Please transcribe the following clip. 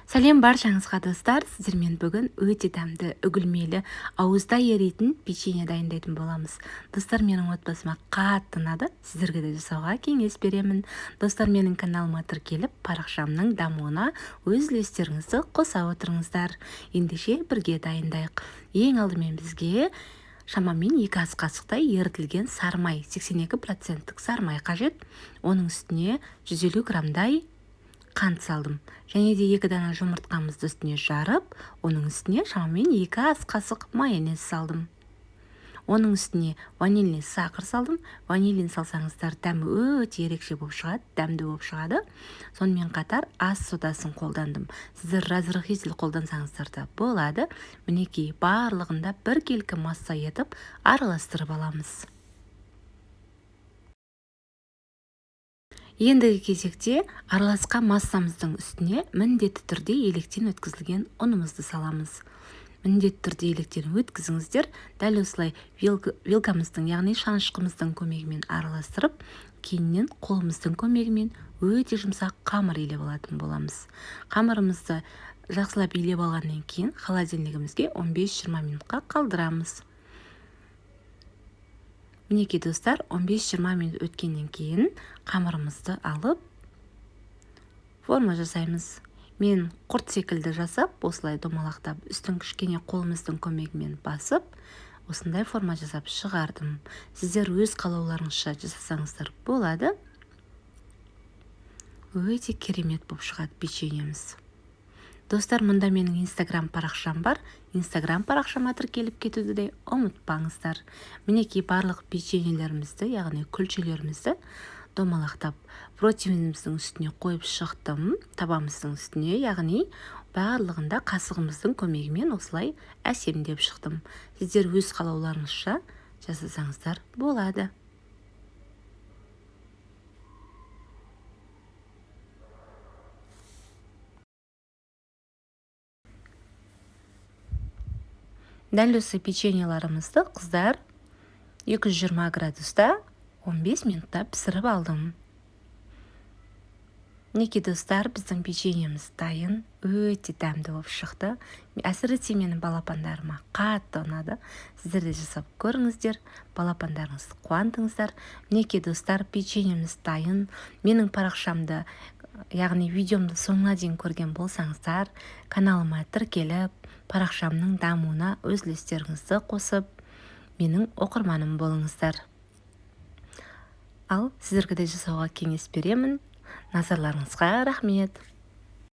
Сәлем баршаңызға, достар! Сіздермен бүгін өте дәмді, үгілмелі, ауызда еритін печенье дайындайтын боламыз. Достар, менің отбасыма қатты ұнады, сіздерге де жасауға кеңес беремін. Достар, менің каналыма тіркеліп, парақшамның дамуына өз үлестеріңізді қоса отырыңыздар. Ендеше бірге дайындайық. Ең алдымен бізге шамамен 2 ас қасықтай ерітілген сары май, 82% сары май қажет. Оның үстіне 150 граммдай қант салдым. Және де 2 дана жұмыртқамызды үстіне жарып, оның үстіне шамамен 2 ас қасық майонез салдым. Оның үстіне ванильный сахар салдым. Ванилин салсаңыздар дәмі өте ерекше болып шығады, дәмді болып шығады. Сонымен қатар ас содасын қолдандым. Сіздер разрыхлитель қолдансаңыздар да болады. Мінекей, барлығында біркелкі масса етіп араластырып аламыз. Ендігі кезекте араласқан массамыздың үстіне міндетті түрде електен өткізілген ұнымызды саламыз. Міндетті түрде електен өткізіңіздер. Дәл осылай вилкамыздың, яғни шанышқымыздың көмегімен араластырып, кейіннен қолымыздың көмегімен өте жұмсақ қамыр илеп алатын боламыз. Қамырымызды жақсылап илеп алғаннан кейін холодильнигімізге 15-20 минутқа қалдырамыз. Мінекей, достар, 15-20 минут өткеннен кейін қамырымызды алып форма жасаймыз. Мен құрт секілді жасап, осылай домалақтап, үстін кішкене қолымыздың көмегімен басып, осындай форма жасап шығардым. Сіздер өз қалауларыңызша жасасаңыздар болады. Өте керемет болып шығады печеньеміз. Достар, мұнда менің Инстаграм парақшам бар. Инстаграм парақшама тіркеліп кетуді де ұмытпаңыздар. Мінекей, барлық печеньелерімізді, яғни күлшелерімізді домалақтап, противеніміздің үстіне қойып шықтым, табамыздың үстіне, яғни барлығында қасығымыздың көмегімен осылай әсемдеп шықтым. Сіздер өз қалауларыңызша жасасаңыздар болады. Дәл осы печеньеларымызды, қыздар, 220 градуста 15 минутта пісіріп алдым. Мінекей, достар, біздің печеньеміз дайын, өте дәмді болып шықты. Әсіресе менің балапандарыма қатты ұнады. Сіздер де жасап көріңіздер, балапандарыңызды қуантыңыздар. Мінекей, достар, печеньеміз дайын. Менің парақшамды, яғни видеомды соңына дейін көрген болсаңыздар, каналыма тіркеліп, парақшамның дамуына өз үлестеріңізді қосып, менің оқырманым болыңыздар. Ал сіздерге де жасауға кеңес беремін. Назарларыңызға рахмет.